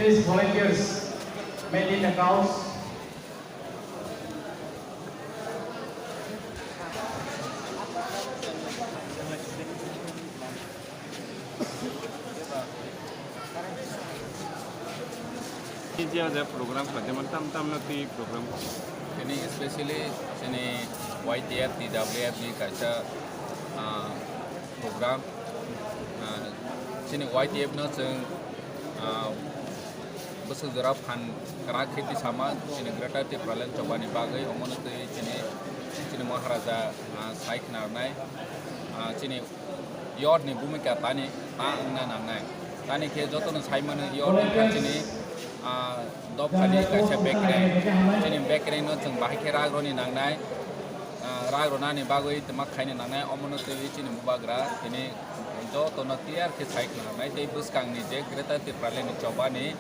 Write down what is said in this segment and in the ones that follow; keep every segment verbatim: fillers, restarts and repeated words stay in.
Please, volunteers, maintain the cows. Ini dia ada program pada teman tam tam nanti program. Ini especially ini Y T F, T W F ni kaisa, ah, program. Ah, chini Y T F no chwng, ah, bwswk jora phan kwrak khe tisama chini Greater Tipraland chobani bagwi, omono twi chini, chini Maharaja, ah, sai khna rwnai, ah, chini yorni bhumika tani ta wngna nangnai. Tani khe jotono sai mano yorni kha chini, ah, dophani kaisa bekreng. Chini bekreng no chwng bahai khe rak rwni nangnai. Ah, rak rwnani bagwi twma khaina nangnai, omono twiwi chini bubagra tini jotono clear khe sai khna nangnai tei bwskangni je Greater Tipraland ni chobani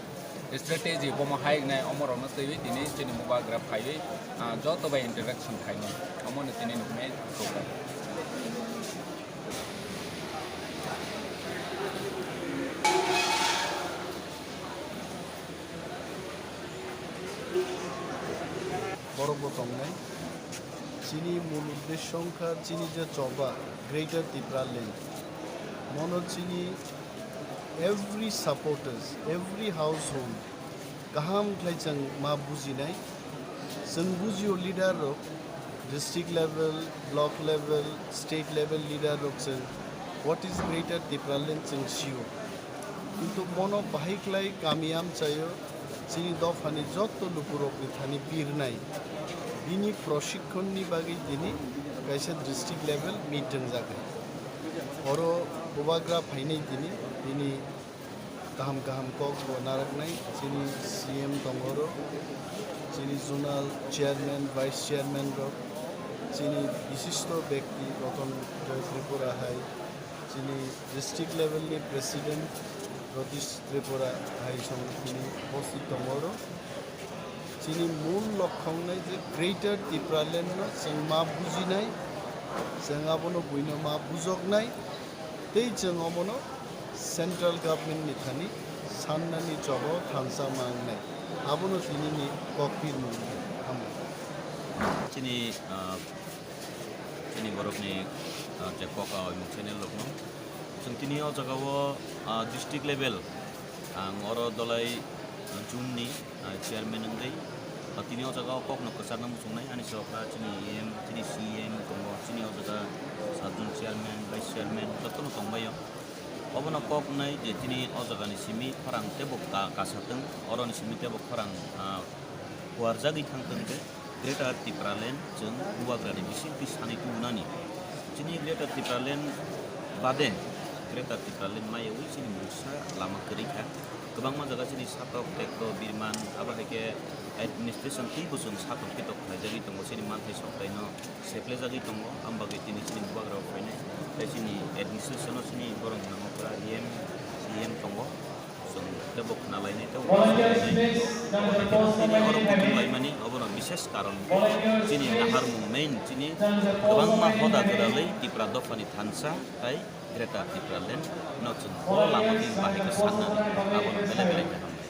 strategy bomo hai wngnai, omorokno twiwi tini chini bubagra phaiwi, ah, joto bai interaction khainai, omono tini nuknai program. Borok bo tongnai. Chini mul uddesho wngkha chini je choba Greater Tipraland. Mono chini every supporters, every household kaham khlai chwng ma bujinai. Chwng bujio leader rok, district level, block level, state level leader rok chwng what is Greater Tipraland chwng sio. Kintu mono bahai khlai kami amchaio chini dophani jotto lukurokni thani birnai. Bini proshikkhonni bagwi tini kaisa district level meet wngjak. Oro bubagra phainai tini, bini kaham kaham kok bo narwknai, chini C M tongo oro, chini zonal chairman, vice chairman rok, chini bishisto bekti Roton Joy Tripura hai, chini district level ni president Ratish Tripura hai song chini bosik tongo oro. Chini mul lokhong nai je Greater Tipraland no chwng ma bujinai, chwng abono buino ma bujoknai, tei chwng omono central government ni thani sannani chobo thansa ma wngnai. Abono tini ni kok pirmung. Hambai. Chini, ah, chini borokni, ah, je kok a oimung channel rokno. Chwng tini o jaga o, ah, district level, ang oro Dolai, ah, June ni, ah, chairman wngwi, ah, tini o jaga o kok no kwchar no muchungnai, ani sokra chini E M, chini C M tongo, chini o jaga sub zone chairman, vice chairman jotono tongbaio. Obono kok wngnai je chini o jaga ni simi khorang teibo ka-, kasatwng, oro ni simi teibo khorang, ah, kuarjagwi thangtwng khe Greater Tipraland chwng bubagrani bisingtwi sanwi tubunani. Chini Greater Tipraland bade Greater Tipraland mayawi chini mungsa lama kwrwi kha. Kwbangma jaga chini satok, tekto, birman, abo hai khe administration twibo chwng satok pitok khlaijagwi tongo, chini manthai soktaino seplejagwi tongo, ambagwi tini chini bubagrao phainai. Tei chini administration-o chini borok nangokra E M, C M tongo. Chwng teibo khna lainai, teibo khna lainai. Tini oro kutung laimani, obono bishes karon khe chini naharmung main chini kwbangma hoda kwrwlwi Tipra dophani thansa tei Greater Tipraland no chwng o lama twi bahai khe sannani abono belai belai khe hambai.